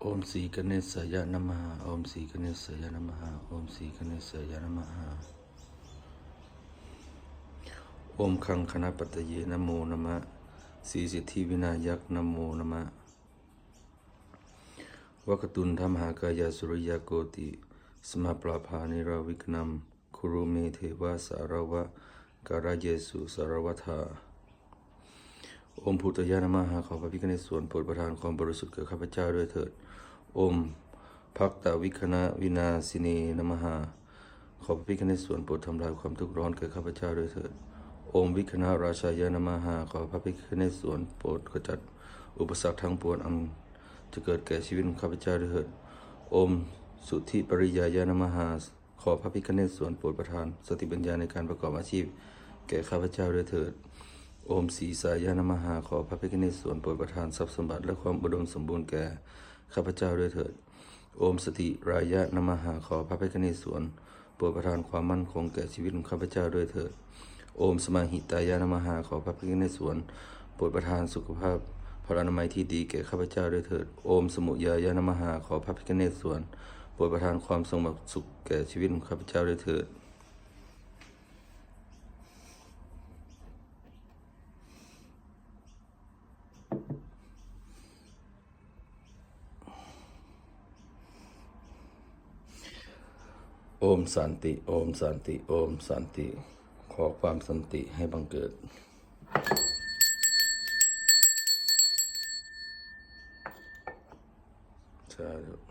ໂອມສີກະເນສາຍະນະມະຫາ ໂອມສີກະເນສາຍະນະມະຫາ ໂອມສີກະເນສາຍະນະມະຫາ ໂອມຄັງຄະນະປັດຕະເຍນະໂມນະມະ ສີສິດທິວິນາຍັກນະໂມນະມະ ວັກກະຕຸນທະມະຫາກາຍາສຸລິຍະໂກຕິ ສະມະປະພານິຣະວິກນັງ ຄຸລຸເມເທວະສາລະວະກາລະເຍສຸສາລະວັດຖາ ໂອມພູຕະຍະນະມະຫາ ຂໍພະພິຄະເນດສວນໂປດປະທານຄວາມບໍລິສຸດແກ່ຂ້າພະເຈົ້າດ້ວຍເຖີດ ໂອມພັກຕະວິຄະນະວິນາສິເນນະມະຫາ ຂໍພະພິຄະເນດສວນໂປດທຳລາຍຄວາມທຸກຮ້ອນແກ່ຂ້າພະເຈົ້າດ້ວຍເຖີດ ໂອມວິຄະນະຣາຊາຍະນະມະຫາ ຂໍພະພິຄະເນດສວນໂປດຂະຈັດອຸປະສັກທັງປວງອັນຈະເກີດແກ່ຊີວິດຂອງຂ້າພະເຈົ້າດ້ວຍເຖີດ ໂອມສຸທິປະລິຍາຍະນະມະຫາ ຂໍພະພິຄະເນດສວນໂປດປະທານສະຕິປັນຍາໃນການປະກອບອາຊີບແກ່ຂ້າພະເຈົ້າດ້ວຍເຖີດ ໂອມສີສາຍະນະມະຫາ ຂໍພະພິຄະເນດສວນໂປດປະທານຊັບສົມບັດ ແລະ ຄວາມອຸດົມສົມບູນແກ່ຂ້າພະເຈົ້າດ້ວຍເຖີດ ໂອມສະຕິຣາຍະນະມະຫາ ຂໍພະພິຄະເນດສວນໂປດປະທານຄວາມໝັ້ນຄົງແກ່ຊີວິດຂອງຂ້າພະເຈົ້າດ້ວຍເຖີດ ໂອມສະມາຫິຕາຍະນະມະຫາ ຂໍພະພິຄະເນດສວນໂປດປະທານສຸຂະພາບພະລານາໄມທີ່ດີແກ່ຂ້າພະເຈົ້າດ້ວຍເຖີດ ໂອມສະມຸຍາຍະນະມະຫາ ຂໍພະພິຄະເນດສວນໂປດປະທານຄວາມສະຫງົບສຸກແກ່ຊີວິດຂອງຂ້າພະເຈົ້າດ້ວຍເຖີດ. ໂອມສັນຕິ ໂອມສັນຕິ ໂອມສັນຕິ ຂໍຄວາມສັນຕິໃຫ້ບັງເກີດ ສາທຸ.